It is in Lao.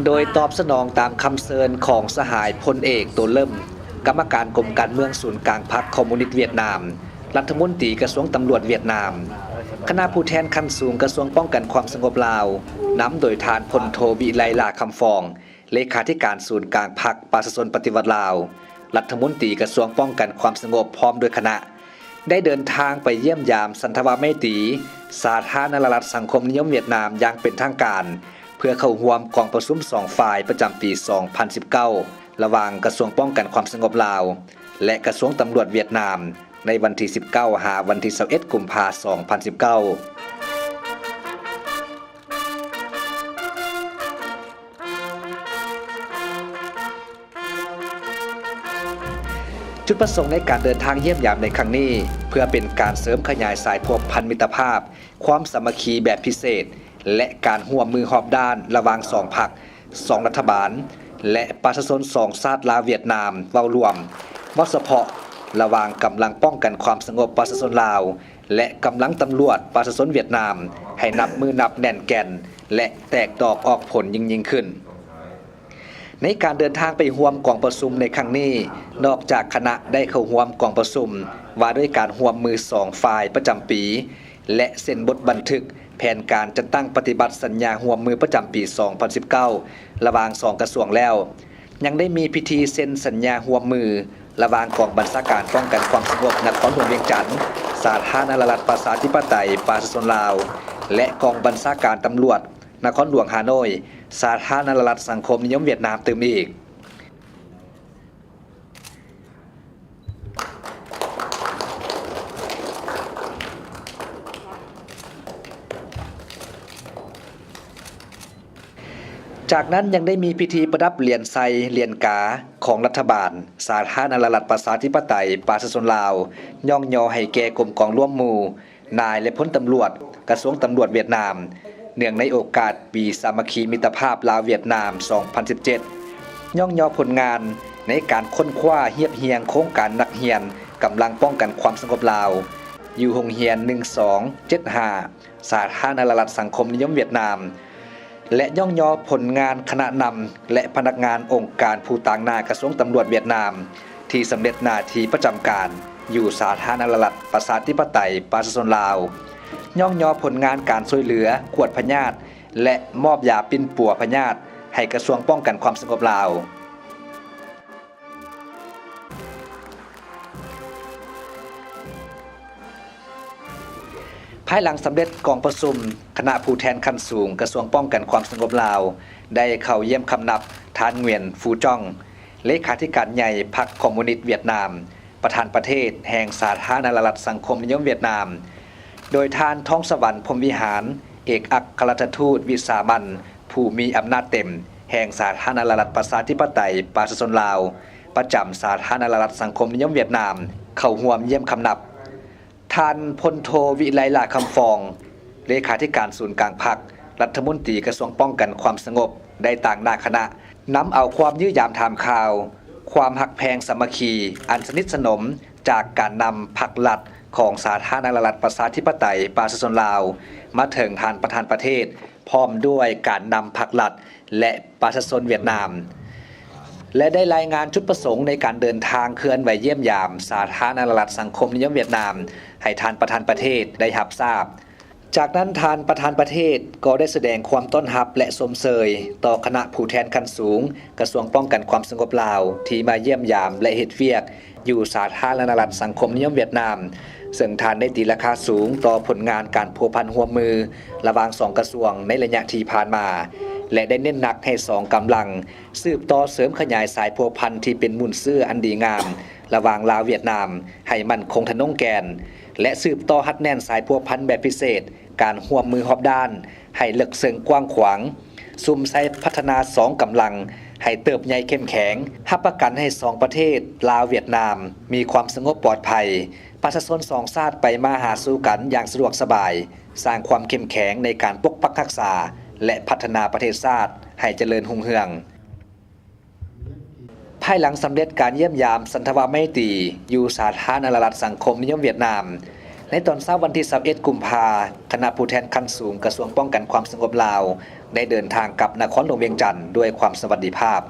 ໂດຍຕອບສະໜອງຕາມຄຳເຊີນຂອງສະຫາຍ ພົນເອກ ໂຕເລີມ ກຳມະການກົມການເມືອງສູນກາງພັກຄອມມູນິດຫວຽດນາມ, ລັດຖະມົນຕີກະຊວງຕຳຫຼວດຫວຽດນາມ. ຄະນະຜູ້ແທນຂັ້ນສູງກະຊວງປ້ອງກັນຄວາມສະຫງົບລາວ, ນຳໂດຍທ່ານ ພົນໂທ ວິໄລ ຫຼ້າຄຳຟອງ, ເລຂາທິການສູນກາງພັກປະຊາຊົນປະຕິວັດລາວ, ລັດຖະມົນຕີກະຊວງປ້ອງກັນຄວາມສະຫງົບ ພ້ອມດ້ວຍຄະນະ ໄດ້ເດີນທາງໄປຢ້ຽມຢາມສັນທະວະໄມຕີ ສາທາລະນະລັດສັງຄົມນິຍົມຫວຽດນາມຢ່າງເປັນທາງການ ເພື່ອເຂົ້າຮ່ວມກອງປະຊຸມສອງຝ່າຍປະຈຳປີສອງພັນສິບເກົ້າ ລະຫວ່າງກະຊວງປ້ອງກັນຄວາມສະຫງົບລາວ ແລະ ກະຊວງຕຳຫຼວດຫວຽດນາມ ໃນວັນທີສິບເກົ້າ ຫາວັນທີຊາວເອັດ ກຸມພາ ສອງພັນສິບເກົ້າ. ຈຸດປະສົງໃນການເດີນທາງຢ້ຽມຢາມໃນຄັ້ງນີ້ ເພື່ອເປັນການເສີມຂະຫຍາຍສາຍພົວພັນມິດຕະພາບ, ຄວາມສາມັກຄີແບບພິເສດ ແລະ ການຮ່ວມມືຮອບດ້ານລະຫວ່າງສອງພັກ, ສອງລັດຖະບານ ແລະ ປະຊາຊົນສອງຊາດລາວຫວຽດນາມເວົ້າລວມ, ເວົ້າສະເພາະລະຫວ່າງກຳລັງປ້ອງກັນຄວາມສະຫງົບປະຊາຊົນລາວ ແລະ ກຳລັງຕຳຫຼວດປະຊາຊົນຫວຽດນາມ ໃຫ້ນັບມື້ນັບແໜ້ນແກ່ນ ແລະ ແຕກດອກອອກຜົນຍິ່ງໆຂຶ້ນ. ໃນການເດີນທາງໄປຮ່ວມກອງປະຊຸມໃນຄັ້ງນີ້, ນອກຈາກຄະນະໄດ້ເຂົ້າຮ່ວມກອງປະຊຸມວ່າດ້ວຍການຮ່ວມມືສອງຝ່າຍປະຈຳປີ ແລະ ເຊັນບົດບັນທຶກແຜນການຈັດຕັ້ງປະຕິບັດສັນຍາຮ່ວມມືປະຈຳປີສອງພັນສິບເກົ້າ ລະຫວ່າງສອງກະຊວງແລ້ວ, ຍັງໄດ້ມີພິທີເຊັນສັນຍາຮ່ວມມືລະຫວ່າງກອງບັນຊາການປ້ອງກັນຄວາມສະຫງົບນະຄອນຫຼວງວຽງຈັນ ສາທາລະນະລັດປະຊາທິປະໄຕປະຊາຊົນລາວ ແລະ ກອງບັນຊາການຕຳຫຼວດ ນະຄອນຫຼວງຮ່າໂນ້ຍ ສາທາລະນະລັດສັງຄົມນິຍົມຫວຽດນາມຕື່ມອີກ. ຈາກນັ້ນຍັງໄດ້ມີພິທີປະດັບຫຼຽນໄຊ, ຫຼຽນກາ ຂອງລັດຖະບານ ສາທາລະນະລັດປະຊາທິປະໄຕປະຊາຊົນລາວ, ຍ້ອງຍໍໃຫ້ແກ່ກົມກອງລວມໝູ່ ນາຍ ແລະ ພົນຕຳຫຼວດ ກະຊວງຕຳຫຼວດຫວຽດນາມ ເນື່ອງໃນໂອກາດປີສາມັກຄີມິດຕະພາບລາວຫວຽດນາມ ສອງພັນສິບເຈັດ ຍ້ອງຍໍຜົນງານໃນການຄົ້ນຄວ້າຮຽບຮຽງໂຄງການນັກຮຽນກຳລັງປ້ອງກັນຄວາມສະຫງົບລາວ ຢູ່ໂຮງຮຽນໜຶ່ງສອງເຈັດຫ້າ ສາທາລະນະລັດສັງຄົມນິຍົມຫວຽດນາມ ແລະ ຍ້ອງຍໍຜົນງານຄະນະນຳ ແລະ ພະນັກງານອົງການຜູ້ຕາງໜ້າກະຊວງຕຳຫຼວດຫວຽດນາມ ທີ່ສຳເລັດໜ້າທີ່ປະຈຳການຢູ່ສາທາລະນະລັດປະຊາທິປະໄຕປະຊາຊົນລາວ, ຍ້ອງຍໍຜົນງານການຊ່ວຍເຫຼືອກວດພະຍາດ ແລະ ມອບຢາປິ່ນປົວພະຍາດໃຫ້ກະຊວງປ້ອງກັນຄວາມສະຫງົບລາວ. ພາຍຫຼັງສຳເລັດກອງປະຊຸມ, ຄະນະຜູ້ແທນຂັ້ນສູງກະຊວງປ້ອງກັນຄວາມສະຫງົບລາວ ໄດ້ເຂົ້າຢ້ຽມຄຳນັບທ່ານ ຫງວຽນ ຟູຈອງ ເລຂາທິການໃຫຍ່ພັກຄອມມູນິດຫວຽດນາມ, ປະທານປະເທດແຫ່ງສາທາລະນະລັດສັງຄົມນິຍົມຫວຽດນາມ, ໂດຍທ່ານ ທອງສະຫວັນ ພົມວິຫານ ເອກອັກຄະລັດຖະທູດວິສາມັນ ຜູ້ມີອຳນາດເຕັມແຫ່ງສາທາລະນະລັດປະຊາທິປະໄຕປະຊາຊົນລາວ ປະຈຳສາທາລະນະລັດສັງຄົມນິຍົມຫວຽດນາມ ເຂົ້າຮ່ວມຢ້ຽມຄຳນັບ. ທ່ານ ພົນໂທ ວິໄລ ຫຼ້າຄຳຟອງ ເລຂາທິການສູນກາງພັກ, ລັດຖະມົນຕີກະຊວງປ້ອງກັນຄວາມສະຫງົບ ໄດ້ຕາງໜ້າຄະນະ ນຳເອົາຄວາມຢ້ຽມຢາມຖາມຂ່າວ, ຄວາມຮັກແພງສາມັກຄີອັນສະໜິດສະໜົມຈາກການນຳພັກລັດຂອງສາທາລະນະລັດປະຊາທິປະໄຕປະຊາຊົນລາວ ມາເຖິງທ່ານປະທານປະເທດ ພ້ອມດ້ວຍການນຳພັກລັດ ແລະ ປະຊາຊົນຫວຽດນາມ ແລະ ໄດ້ລາຍງານຈຸດປະສົງໃນການເດີນທາງເຄື່ອນໄຫວຢ້ຽມຢາມສາທາລະນະລັດສັງຄົມນິຍົມຫວຽດນາມ ໃຫ້ທ່ານປະທານປະເທດໄດ້ຮັບຊາບ. ຈາກນັ້ນທ່ານປະທານປະເທດກໍໄດ້ສະແດງຄວາມຕ້ອນຮັບ ແລະ ຊົມເຊີຍຕໍ່ຄະນະຜູ້ແທນຂັ້ນສູງກະຊວງປ້ອງກັນຄວາມສະຫງົບລາວ ທີ່ມາຢ້ຽມຢາມ ແລະ ເຮັດວຽກ ຢູ່ສາທາລະນະລັດສັງຄົມນິຍົມຫວຽດນາມ, ເຊິ່ງທ່ານໄດ້ຕີລາຄາສູງຕໍ່ຜົນງານການພົວພັນຮ່ວມມືລະຫວ່າງສອງກະຊວງໃນໄລຍະທີ່ຜ່ານມາ ແລະ ໄດ້ເນັ້ນໜັກໃຫ້ສອງກຳລັງສືບຕໍ່ເສີມຂະຫຍາຍສາຍພົວພັນທີ່ເປັນມູນເຊື້ອອັນດີງາມລະຫວ່າງລາວຫວຽດນາມໃຫ້ໝັ້ນຄົງທະນົງແກ່ນ ແລະ ສືບຕໍ່ຮັດແໜ້ນສາຍພົວພັນແບບພິເສດ ການຮ່ວມມືຮອບດ້ານໃຫ້ເລິກເຊິ່ງກວ້າງຂວາງ, ສຸມໃສ່ພັດທະນາສອງກຳລັງໃຫ້ເຕີບໃຫຍ່ເຂັ້ມແຂງ, ຮັບປະກັນໃຫ້ສອງປະເທດລາວ-ຫວຽດນາມມີຄວາມສະຫງົບປອດໄພ, ປະຊາຊົນສອງຊາດໄປມາຫາສູ່ກັນຢ່າງສະດວກສະບາຍ, ສ້າງຄວາມເຂັ້ມແຂງໃນການປົກປັກຮັກສາ ແລະ ພັດທະນາປະເທດຊາດໃຫ້ຈະເລີນຮຸ່ງເຮືອງ. ພາຍຫຼັງສຳເລັດການຢ້ຽມຢາມສັນທະວະໄມຕີຢູ່ສາທາລະນະລັດສັງຄົມນິຍົມຫວຽດນາມ, ໃນຕອນເຊົ້າວັນທີຊາວເອັດ ກຸມພາ ຄະນະຜູ້ແທນຂັ້ນສູງກະຊວງປ້ອງກັນຄວາມສະຫງົບລາວ ໄດ້ເດີນທາງກັບນະຄອນຫຼວງວຽງຈັນດ້ວຍຄວາມສະຫວັດດີພາບ.